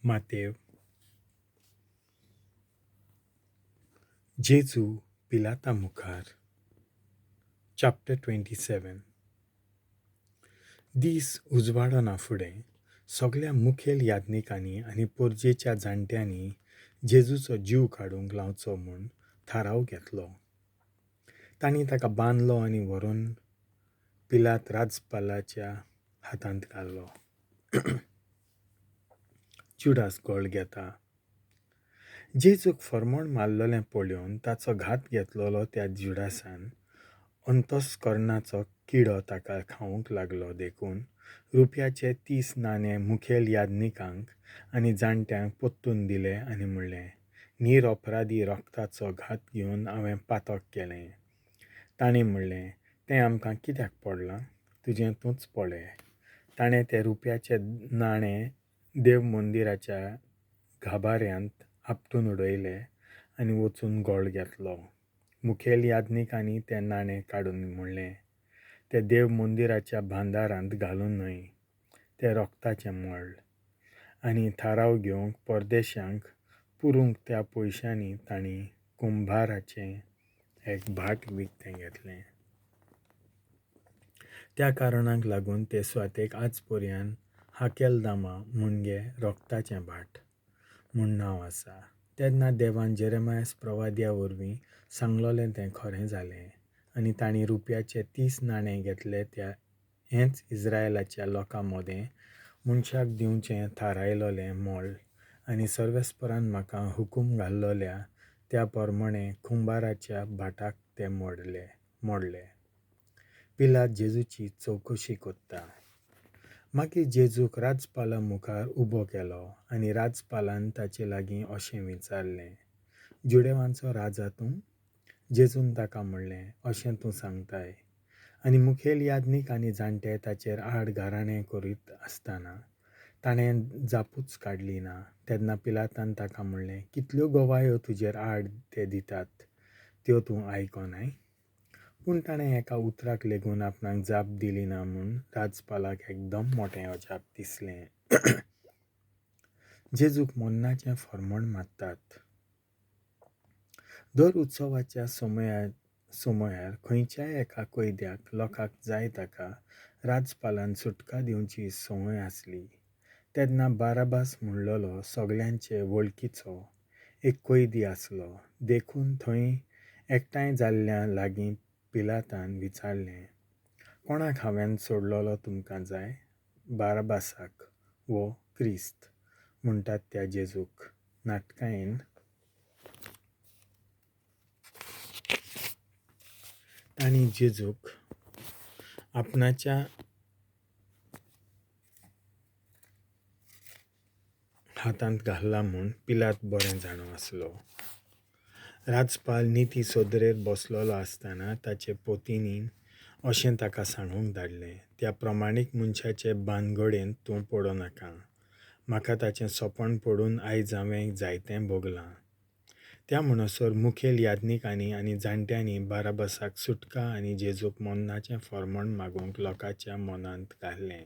मातेव. जेजू पिलाता मुखार. Chapter 27. दीस उजवाडना फुडें सगळ्या मुखेल याज्ञिकांनी आनी परजेच्या जाणट्यांनी जेजूचो जीव काडूंक लावचो म्हूण थाराव घेतलो. तांणी ताका बांदलो आनी व्हरून पिलात राजपालाच्या हातांत घालो. जुडास गोळ घेता. जेजूक फर्मण मारलेलें पळोवन ताचो घात घेतलेलो त्या जुडासान अंतस्कर्णाचो किडो ताका खावंक लागलो देखून रुपयाचे 30 नाणे मुखेल याज्ञिकांक आनी जाणट्यांक परतून दिले आनी म्हणलें, निरअपराधी रक्ताचो घात घेवन हांवें पातक केलें. तांणी म्हणलें, तें आमकां कित्याक पडलां? तुजें तूंच पळय. ताणें ते रुपयाचे नाणे देव मंदिराच्या घाबाऱ्यांत आपटून उडयले आनी वचून गोळ घेतलो. मुखेल याज्ञिकांनी ते नाणे काडून म्हणलें, ते देव मंदिराच्या भांदारांत घालूं न्हय, तें रक्ताचें मोल. आनी थाराव घेवंक परदेशांक पुरूंक त्या पयशांनी तांणी कुंभाराचें एक भाट विकतें घेतलें. त्या कारणाक लागून ते सुवातेक आज पर्यान हाकेलदामा म्हणजे रक्ताचें भाट म्हूण नांव आसा. तेन्ना देवान जेरेमायस प्रवाद्या वरवीं सांगलोलें तें खरें जालें आनी तांणी रुपयाचे 30 नाणे घेतले त्या हेंच इस्रायलाच्या लोकां मदें मनशाक दिवचें थारायलोलें मोल आनी सर्वेस्परान म्हाका हुकूम घाल्लोल्या त्या प्रमाणें कुंभाराच्या भाटाक ते मोडले. पिलात जेजूची चवकशी करता. मागीर जेजूक राजपाला मुखार उबो केलो आनी राजपालान ताचे लागीं अशें विचारलें, जुदेवांचो राजा तूं? जेजून ताका म्हणलें, अशें तूं सांगताय. आनी मुखेल याज्ञीक आनी जाणटे ताचेर आड घराणें करीत आसतना ताणें जापूच काडली ना. तेन्ना पिलातान ताका म्हणलें, कितल्यो गवायो तुजेर आड ते दितात त्यो तूं आयकनाय? पूण ताणें एका उतराक लेगून आपणाक जाप दिली ना म्हूण राजपालाक एकदम मोटें अजाप दिसलें. जेजूक मरणाचें फर्मण मारतात. दर उत्सवाच्या समयार खंयच्याय एका कैद्याक लोकांक जाय ताका राजपालान सुटका दिवची संवय आसली. तेन्ना बाराबास म्हणलेलो सगळ्यांचे वळखीचो एक कैदी आसलो. देखून थंय एकठांय जाल्ल्या लागीं पिलातान विचारलें, कोणाक हांवें सोडलेलो तुमकां जाय, बाराबासाक वो क्रिस्त म्हणटात त्या जेजूक? नाटकायेन तांणी जेजूक आपणाच्या हातांत घाल्ला म्हूण पिलात बरें जाणो आसलो. राजपाल निती सदरेर बसलेलो आसतना ताचे पोतिनीन अशें ताका सांगूंक धाडलें, त्या प्रमाणीक मनशाचे बानगडेंत तूं पडूं नाका. म्हाका ताचें सपन पडून आयज हांवें जायतें भोगलां. त्या म्हणसर मुखेल याज्ञिकांनी आनी जाणट्यांनी बाराबासाक सुटका आनी जेजूक मरणाचें फर्मण मागूंक लोकांच्या मनांत घालें.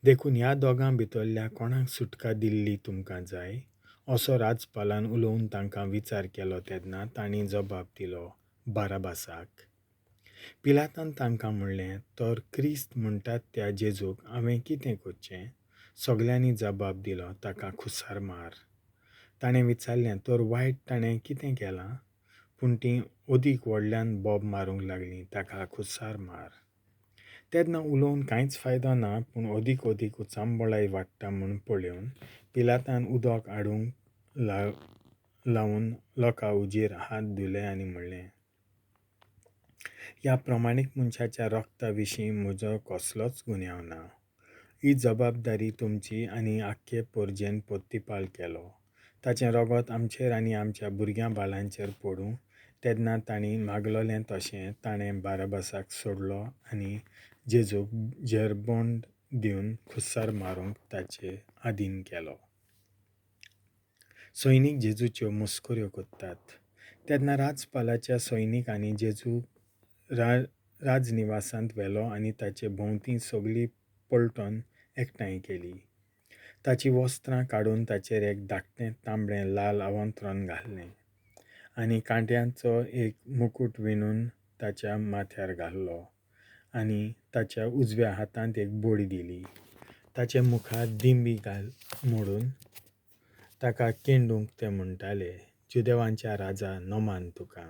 देखून ह्या दोगां भितरल्या कोणाक सुटका दिल्ली तुमकां जाय असो राजपालान उलोवन तांकां विचार केलो. तेन्ना तांणी जबाब दिलो, बाराबासाक. पिलातान तांकां म्हणलें, तर क्रिस्त म्हणटात त्या जेजूक हांवें कितें करचें? सगळ्यांनी जबाब दिलो, ताका खुसार मार. ताणें विचारलें, तर वायट ताणें कितें केलां? पूण तीं अदीक व्हडल्यान बोब मारूंक लागलीं, ताका खुसार मार. तेन्ना उलोवन कांयच फायदो ना, पूण अदीक अदीक उचांबळाय वाडटा म्हूण पळोवन पिलातान उदक हाडूंक लावन लोकां हुजीर हात धुले आनी म्हणलें, ह्या प्रमाणीक मनशाच्या रक्ता विशीं म्हजो कसलोच गुन्यांव ना. ही जबाबदारी तुमची आनी आख्खे परजेन प्रतिपाल केलो. ताचें रगत आमचेर आनी आमच्या भुरग्यां बाळांचेर पडूं. तेन्ना तांणी मागलोलें तशें ताणें बाराबासाक सोडलो आनी जेजूक जेरबोंड दिवन खुस्सार मारूंक ताचे आदीन केलो. सैनीक जेजूच्यो मस्कऱ्यो करतात. तेन्ना राजपालाच्या सैनिकांनी जेजू राजनिवासांत व्हेलो आनी ताचे भोंवती सगळी पलटण एकठांय केली. ताचीं वस्त्रां काडून ताचेर एक धाकटें तांबडें लाल आवंत्रण घालें आनी कांट्यांचो एक मुकूट विणून ताच्या माथ्यार घालो आनी ताच्या उजव्या हातांत एक बडी दिली. ताचे मुखार दिंबी घाल मोडून ताका केंडूंक ते म्हणटाले, जुदेवांच्या राजा, नमान तुका.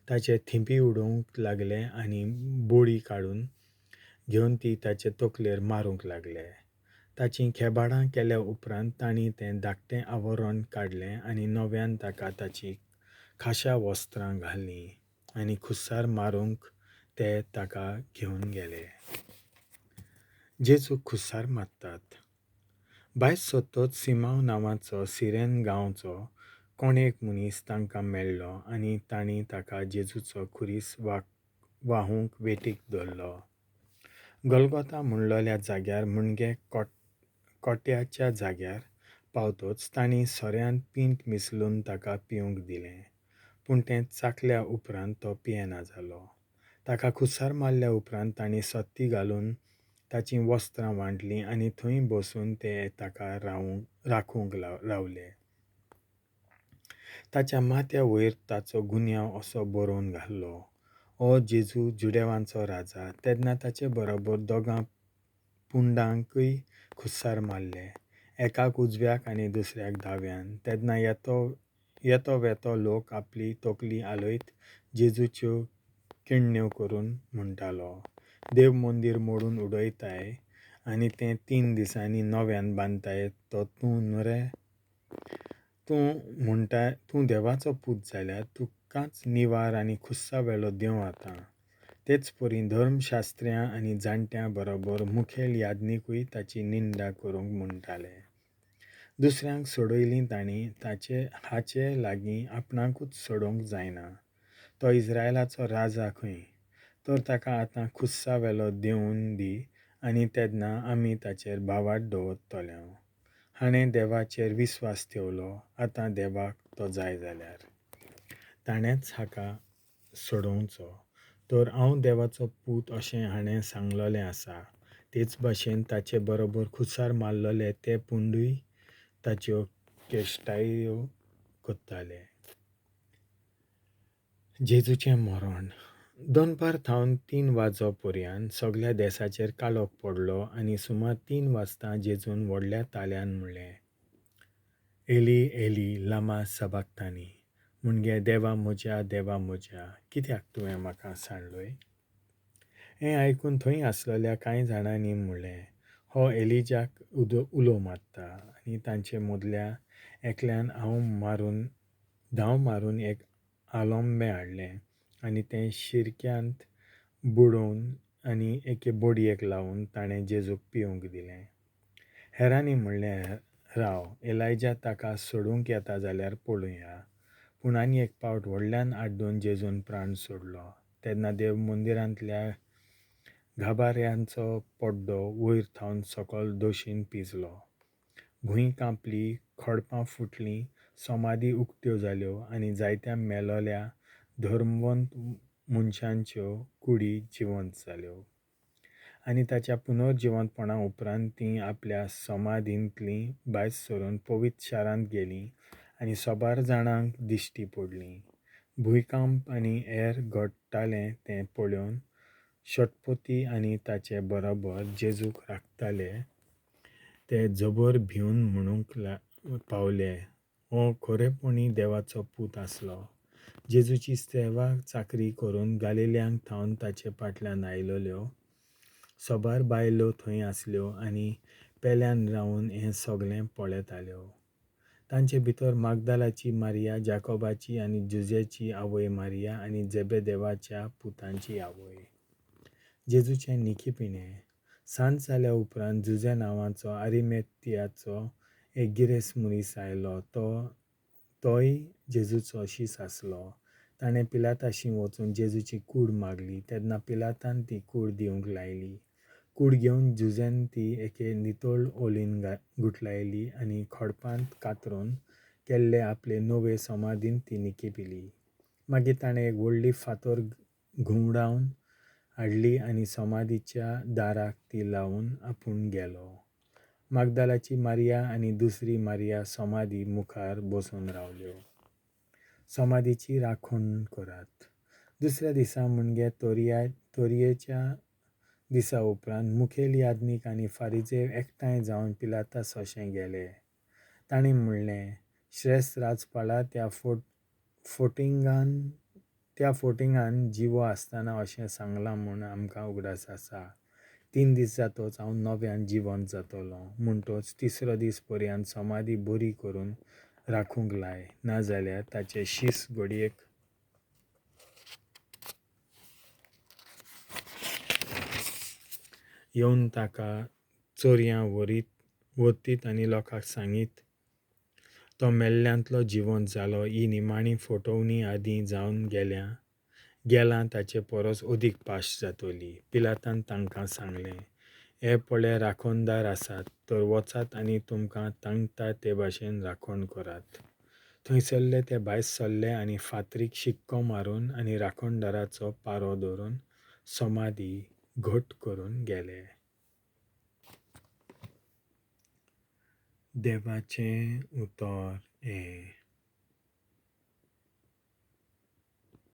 ताचे थिंपी उडोवंक लागले आनी बोडी काडून घेवन ती ताचे तकलेर मारूंक लागले. ताचीं खेबाडां केल्या उपरांत तांणी तें धाकटें आवरण काडलें आनी नव्यान ताका ताचीं खाशा वस्त्रां घालीं आनी खुस्सार मारूंक ते ताका घेवन गेले. जेजूक खुस्सार मारतात. भायर सरतच सिमांव नांवाचो सिरेन गांवचो कोण एक मनीस तांकां मेळ्ळो आनी तांणी ताका जेजूचो खुरीस वाहूंक वेठीक धरलो. गोलगोता म्हणलोल्या जाग्यार म्हणजे कोट्याच्या जाग्यार पावतच तांणी सोऱ्यांत पींट मिसळून ताका पिवंक दिलें, पूण तें चाखल्या उपरांत तो पियेना जालो. ताका खुस्सार मारल्या उपरांत तांणी सत्ती घालून ताचीं वस्त्रां वांटलीं आनी थंय बसून ते ताका राखूंक रावले. ताच्या माथ्या वयर ताचो गुन्यांव असो बरोवन घाल्लो, ओ जेजू जुदेवांचो राजा. तेन्ना ताचे बरोबर दोगां पुंडांकूय खुस्सार मारले, एकाक उजव्याक आनी दुसऱ्याक दाव्यान. तेन्ना येतो वेतो लोक आपली तकली हालयत जेजूच्यो किण्ण्यो करून म्हणटालो, देव मंदीर मोडून उडयताय आनी तें 3 दिसांनी नव्यान बांदताय तो तूं न्हू रे? तूं म्हणटा तूं देवाचो पूत जाल्यार तुकाच निवार आनी खुस्सा वेलो देव आतां. तेच परी धर्मशास्त्र्यां आनी जाणट्यां बरोबर मुखेल याज्ञिकूय ताची निंदा करूंक म्हणटाले. दुसऱ्यांक सोडयलीं तांणी ताचे हाचे लागीं आपणाकूच सोडोवंक जायना. तो इस्रायलाचो राजा खंय, तर ताका आतां खुस्सा वेलो देवून दी आनी तेन्ना आमी ताचेर भावार्थ दवरतले. हाणें देवाचेर विस्वास ठेवलो, आतां देवाक तो जाय जाल्यार ताणेंच हाका सोडोवचो. तर हांव देवाचो पूत अशें हाणें सांगलोलें आसा. तेच भाशेन ताचे बरोबर खुसार मारलोले ते पुंडूय ताच्यो केश्टायो करताले. जेजूचें मरण. दनपार थावन 3 वाजो पर्यंत सगळ्या देसाचेर काळोख पडलो आनी सुमार 3 वाजता जेजून व्हडल्या ताळ्यान म्हणलें, एली एली लामा सबाक्तानी, म्हणजे देवा म्हज्या देवा म्हज्या कित्याक तुवें म्हाका सांडलोय? हें आयकून थंय आसलेल्या कांय जाणांनी म्हणलें, हो एलिजाक उलो मारता. आनी तांचे मदल्या एकल्यान धांव मारून एक आलोंबें हाडलें आनी तें शिरक्यांत बुडोवन आनी एके बोडयेक लावन ताणें जेजूक पिवंक दिलें. हेरांनी म्हणलें, राव, एलायजा ताका सोडूंक येता जाल्यार पळोवया. पूण आनी एक पावट व्हडल्यान आड्डून जेजून प्राण सोडलो. तेन्ना देव मंदिरांतल्या घाबाऱ्यांचो पड्डो वयर थावन सकल दोशीन पिजलो. भूंय कांपली, खडपां फुटलीं, समाधी उक्त्यो जाल्यो आनी जायत्या मेलोल्या धर्मवंत मनशांच्यो कुडी जिवंत जाल्यो. आनी ताच्या पुनर्जिवंतपणा उपरांत तीं आपल्या समाधींतलीं भायर सरून पवित्र शारांत गेलीं आनी साबार जाणांक दिश्टी पडलीं. भुंयकांप आनी हेर घडटालें तें पळोवन शटपती आनी ताचे बरोबर जेजूक राखताले ते जबर भिवन म्हणूंक पावले, हो खरेपणी देवाचो पूत आसलो. जेजूची सेवा चाकरी करून गालिल्यांक थावन ताचे फाटल्यान आयलोल्यो साबार बायलो थंय आसल्यो आनी पेल्यान रावन हें सगळें पळयताल्यो. तांचे भितर मागदालाची मारिया, जाकोबाची आनी जुजेची आवय मारिया आनी जेबेदेवाच्या पुतांची आवय. जेजूचें निखीपिणें. सांज जाल्या उपरांत जुजे नांवाचो आरिमेतियाचो एक गिरेस्त मनीस आयलो. तोय जेजूचो शीस आसलो. ताणें पिलाताशी वचून जेजूची कूड मागली. तेन्ना पिलातान ती कूड दिवंक लायली. कूड घेवन जुजेन ती एके नितळ ओलीन गुठलायली आनी खडपांत कातरून केल्ले आपले नवे समाधीन ती निखिपिली. मागीर ताणें एक व्हडली फातर घुंवडावन हाडली आनी समाधीच्या दाराक ती लावन आपूण गेलो. माग्दालाची मारिया आनी दुसरी मारिया समाधी मुखार बसून रावल्यो. समाधीची राखण करात. दुसऱ्या दिसा म्हणजे तोरयेच्या दिसा उपरांत मुखेल याज्ञीक आनी फारिजेव एकठांय जावन पिलाता सोशें गेले. तांणी म्हणलें, श्रेश्ठ राजपाला, त्या फोटिंगान जिवो आसतना अशें सांगलां म्हूण आमकां उगडास आसा, 3 दीस जातोच हांव नव्यान जिवंत जातलो. म्हणटोच तिसरो दीस पर्यंत समाधी बरी करून राखूंक लाय, नाजाल्यार ताचे शीस घडयेक येवन ताका चोरयां व्हरतीत आनी लोकांक सांगीत, तो मेल्ल्यांतलो जिवंत जालो. ही निमाणी फटोवणी आदीं जावन गेलां ताचे परस अदीक पाश जातली. पिलातान तांकां सांगलें, हे पळे राखणदार आसात, तर वचात आनी तुमकां तांकता ते भाशेन राखण करात. थंयसरले ते भायर सरले आनी फातरीक शिक्को मारून आनी राखणदाराचो पारो धरून समाधी घट करून गेले. देवाचें उतर हें.